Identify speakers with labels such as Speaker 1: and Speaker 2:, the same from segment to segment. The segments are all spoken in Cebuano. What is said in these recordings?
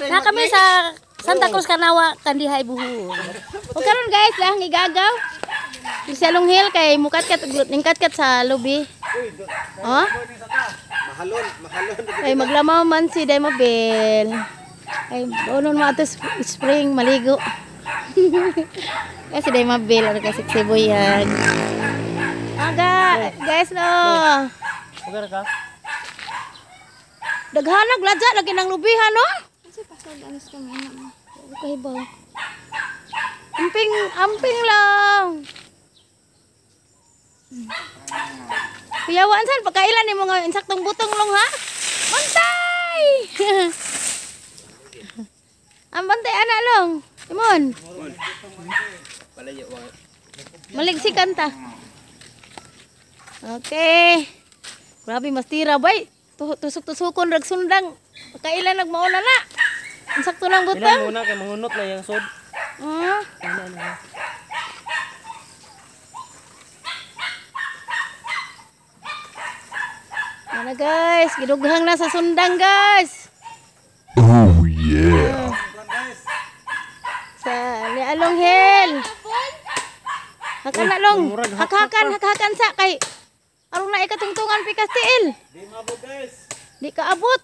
Speaker 1: Na kami sa Santa Cruz Kanawa, Kandihay Buho. O karon guys, lahang igagaw. Sa Along Hill kay mukat-kat ningkat-kat sa lubi. Oh?
Speaker 2: Mahalon, mahalon.
Speaker 1: Ay maglamaw man si Day Mabel. Ay unon mo ato spring maligo. Kasi Day Mabel ano kasi sibuyag. Aga, guys no.
Speaker 3: Ugar ka?
Speaker 1: Daghanag ladya lagi nang lubihan no.
Speaker 4: Kasi pasod alas kami na.
Speaker 1: Okay ba? Amping, amping lang. Kuya Wansan, pagkailan ni mga insaktong butong long ha? Bantay! Ang bantay ana long. Imon. Maligsikan ta. Okay. Grabe mastira bay. Tusok-tusukon rag sundang. Pagkailan nagmauna na. Insakto lang
Speaker 3: Ilan
Speaker 1: butang.
Speaker 3: muna kay mangunot na yung sod.
Speaker 1: Ah.
Speaker 3: Ano ano.
Speaker 1: Ano guys, gidughang na sa sundang guys.
Speaker 5: Oh yeah.
Speaker 1: Sa ni Along Hill. Hakan na long. Hakhakan, hakhakan sa kay aron na ikatungtungan pikas tiil.
Speaker 2: Di mabot guys.
Speaker 1: Di ka abot.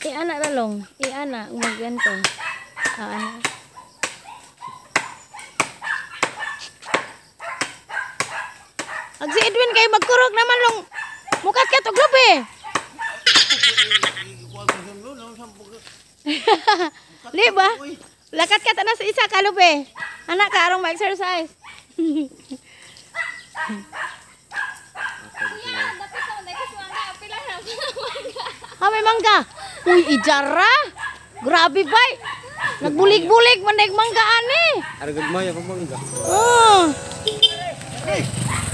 Speaker 1: Iana na long. Iana magganto. Ah, ana. Ag si Edwin kay magkurog naman long. Mukat ka to gabi. Di ba? Lakat ka na sa isa kalubi. Anak ka arong ma-exercise.
Speaker 4: Kuya, dapat sa mga kasi mangga, pila na mangga.
Speaker 1: Ha, may mangga. Uy, ijara. Grabe bay. Nagbulig-bulig man daig mangga ani.
Speaker 2: Aragod mo yung pamangga.
Speaker 1: Oh.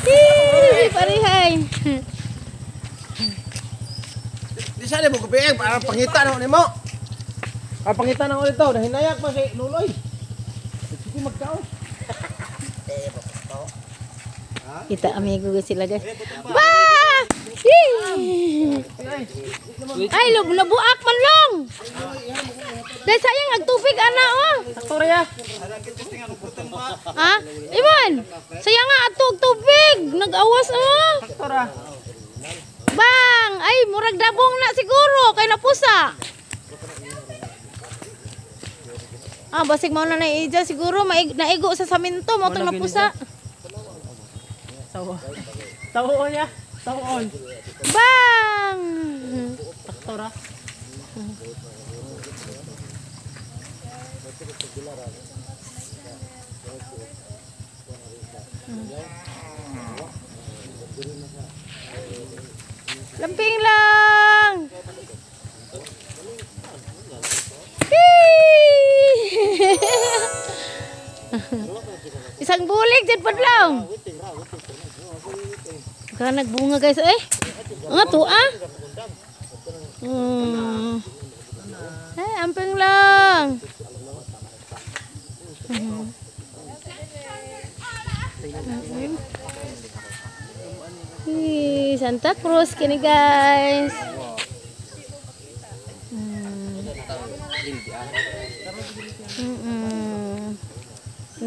Speaker 1: Hee, parihay.
Speaker 2: Di sa mo kupieng para pangita na nimo. Ah, pangita na ulit to, nahinayak pa si Luloy. Sige magkaon.
Speaker 1: Kita amigo ko sila guys. Ba! Hee! Ay, lub nabuak man long. Dahil sayang ang tubig ana oh.
Speaker 3: Sakto ra ya.
Speaker 1: Ha? Iman, sayang nga ato og tubig. Nag-awas oh.
Speaker 3: Sakto ra.
Speaker 1: Bang! Ay, murag dabong na siguro kay napusa. Ah, basig mao na ija siguro naigo sa saminto mo tong napusa.
Speaker 3: Tawo. Tawo ya. Tawoon.
Speaker 1: Bang!
Speaker 3: Sakto ra.
Speaker 1: Lamping lang. Hee! Isang bulig dyan pa lang. Ka nagbunga guys eh. Nga to ah. Ay, amping lang. Hey, Santa Cruz kini guys.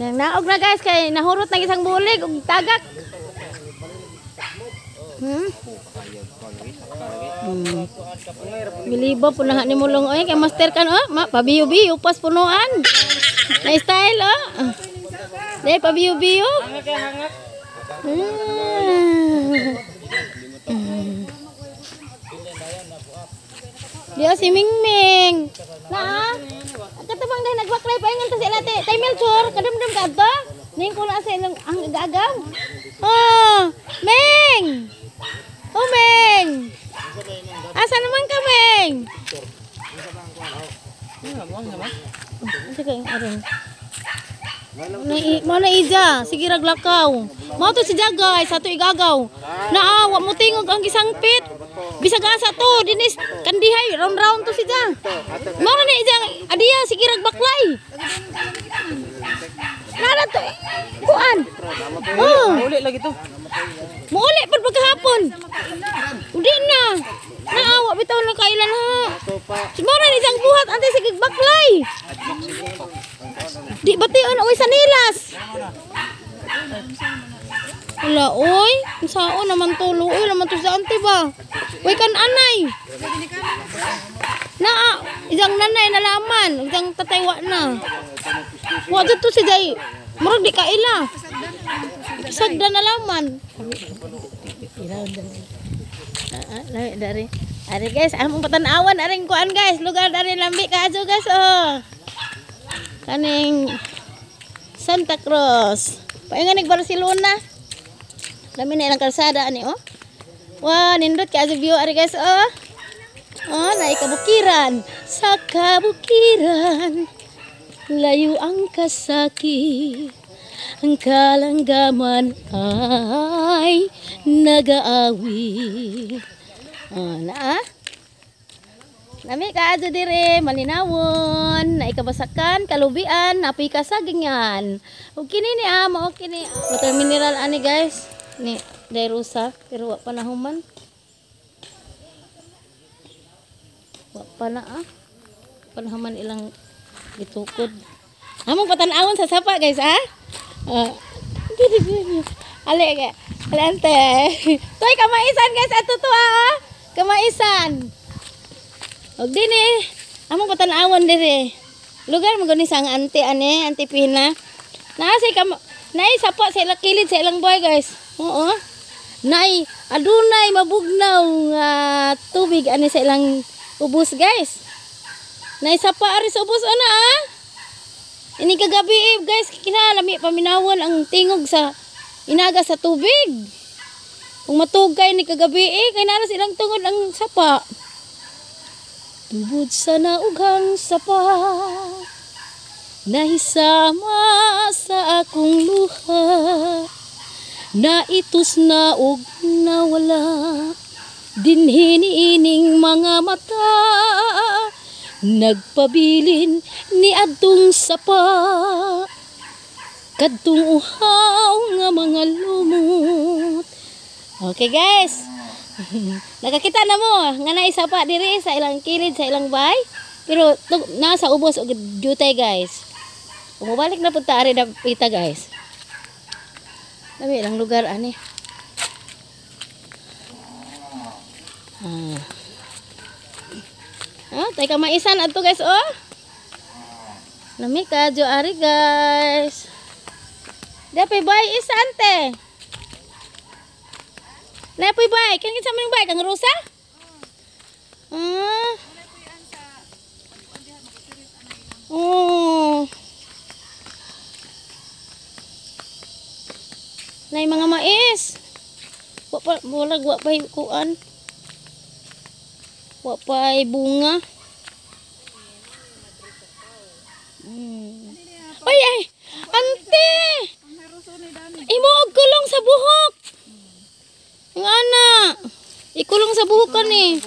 Speaker 1: Naog na guys kay nahurot ng isang bulig ug tagak. Bilibo punahan ni mulong oy kay master kan oh, ma pabiyo-biyo pas punuan. Na style oh. Dai pabiyo-biyo.
Speaker 3: Hangak ya hangak.
Speaker 1: Dia si Mingming. Na. Katabang dahil nagbaklay pa ingon ta sila te. Tay Melchor, kadumdum ka adto. Ning ko na sa ilang ang gagaw. Oh, Ming. Oh, Ming. Asa naman ka, Ming? Asa ka aron? Mao na ija, sige rag lakaw. Mao to si Jagay, sa to igagaw. Naa, wa mo tingog ang gisangpit. Bisag asa to, dinis kandihay round round to si Ja. Mao na ni ija, adiya sige rag baklay. Nara to kuan. Oh,
Speaker 3: Uli lagi to.
Speaker 1: muuli pud pagkahapon. gihapon. Udi na. Naawa bitaw na kailan ha. Siguro ni isang buhat ante sa gigbaklay. Di bation oy sa nilas. Wala oy, unsaon naman to luoy naman to sa ante ba. Way kan anay. Naa, isang nanay nalaman, isang tatay wa na. Wa jud to si Jay. Murag di kaila. Sagda nalaman. Dari. Ari guys, among patanawan aring kuan guys, lugar dari lambi kaadyo guys oh. Kaning Santa Cruz. Paingan nig Barcelona. Lami na ilang kalsada ani oh. Wah, nindot kaayo view ari guys oh. Oh, naay kabukiran. Sa kabukiran layo ang kasakit. Ang kalanggaman ay nagaawit. Oh, naa. Lami kaadyo dire, malinawon, naikabasakan, kalubian, napoy kasagingan. Ug kini ni ah, mao kini. Water mineral ani guys. Ni Dairusa, pero wa pa na human. Wa pa na ah. Pa na human ilang gitukod. Among patan-awon sa sapa guys ah. Ale ale ante. Toy kamaisan guys ato to ah. Kamaisan. Og dini, among patan-awon dire. Lugar mo gani sa ang ante ane, ante Pina. Naa say kam naay sapa sa ilang kilid sa ilang boy guys. Oo. Naay adunay mabugnaw nga tubig ani sa ilang ubos guys. Naay sapa ari sa ubos ana ah. Ini kagabi eh, guys, kinalami paminawon ang tingog sa inaga sa tubig. Kung matugay ni kagabi eh, kay nara silang tungod ang sapa. Tubod sa naughang sapa, nahisama sa akong luha, naitus na og nawala, dinhi niining mga mata, nagpabilin ni adtong sapa, kadtong uhaw nga mga lumot. Okay guys. Nakakita na mo nga na isa pa diri sa ilang kilid sa ilang bay, pero nasa ubos og jutay guys. Umubalik na pud ta ari dapita guys. Dami ilang lugar ani. Ah. Ah, tay kamaisan adto guys oh. Lami ka jo ari guys. Dapat bay isa ante. Napoy bay, kang kinsa man bay kang Rosa? Ah. Oh. Nay mga mais. Wa pa wala wa pa kuan. Wa pa bunga. Ay ay, ante. Imo og kulong sa buhok. Ang ana, ikulong sa buhok kani.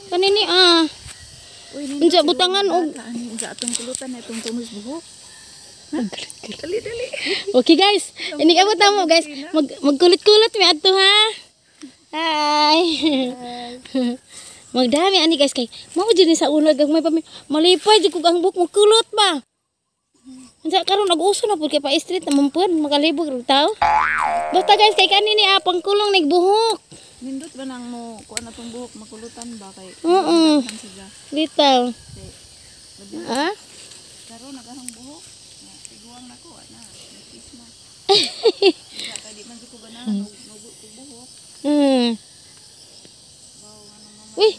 Speaker 1: Kanini ah. Unsa butangan og
Speaker 6: unsa atong kulutan na itong tumis buhok. Dali dali.
Speaker 1: Okay guys, ini abot na mo guys. Magkulit-kulit mi adto ha. Hi. Magdami ani guys kay mao jud ni sa una gagmay pa malipay jud kog ang buhok mo kulot ba. Unsa karon nag-uso na pud kay pa street na man pud makalibog og tao. Basta guys kay kani ni ah pangkulong nig buhok.
Speaker 6: Nindot ba nang mo kuan atong buhok makulutan ba kay?
Speaker 1: Oo. Bitaw. Ha?
Speaker 6: Karon nagahang buhok. Tiguang nako ana. Kiss na. Kay di man ko ganahan og buhok.
Speaker 1: Uy.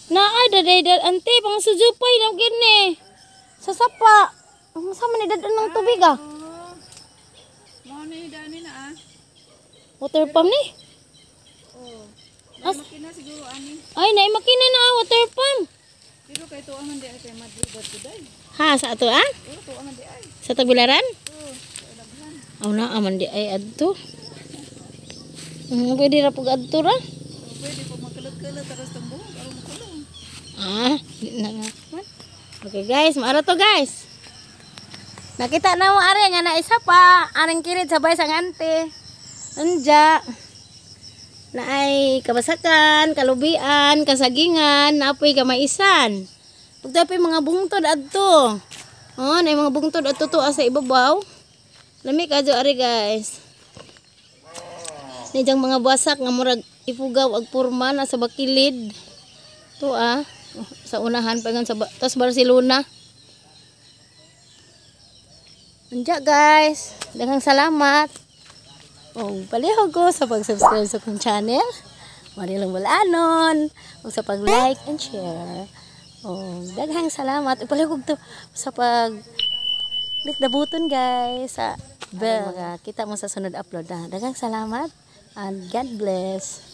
Speaker 1: Naay daday ante pang sujupay na gini. Sa sapa. Ang sama ni dadan ng tubig ah.
Speaker 6: Mao ni dani na ah.
Speaker 1: Water pump ni?
Speaker 6: Oh. Naay makina siguro ani.
Speaker 1: Ay, naay makina na ah, water pump.
Speaker 6: Pero kay tuwa man di ay kay Madrid today.
Speaker 1: Ha, sa ato ah?
Speaker 6: Oh, tuwa man di ay.
Speaker 1: Sa Tagbilaran?
Speaker 6: Oh,
Speaker 1: Aw na aman di ay adto. Pwede ra pug adto ra.
Speaker 6: Oh, pwede pug magkulot-kulot aros tong buhok aron makulong.
Speaker 1: Ah, di na nga. Okay guys, maara to guys. Nakita na mo are nga na isa pa, aring kilid sabay sa ante. Anja. Naay kabasakan, kalubian, kasagingan, naapoy kamaisan. Pagdapoy mga bungtod adto. Oh, naay mga bungtod adto to sa ibabaw. Lami kadyo ari, guys. Nijang mga basak nga murag ifugaw ag porma na sa bakilid. To ah, sa unahan pa sa tas Barcelona. Anja, guys, daghang salamat. Oh, palihog ko sa pag-subscribe sa akong channel. Marilang Bulanon. O sa pag-like and share. Oh, daghang salamat. Palihog to sa pag click the button, guys, sa bell. Mga kita mo sa sunod upload na. Daghang salamat and God bless.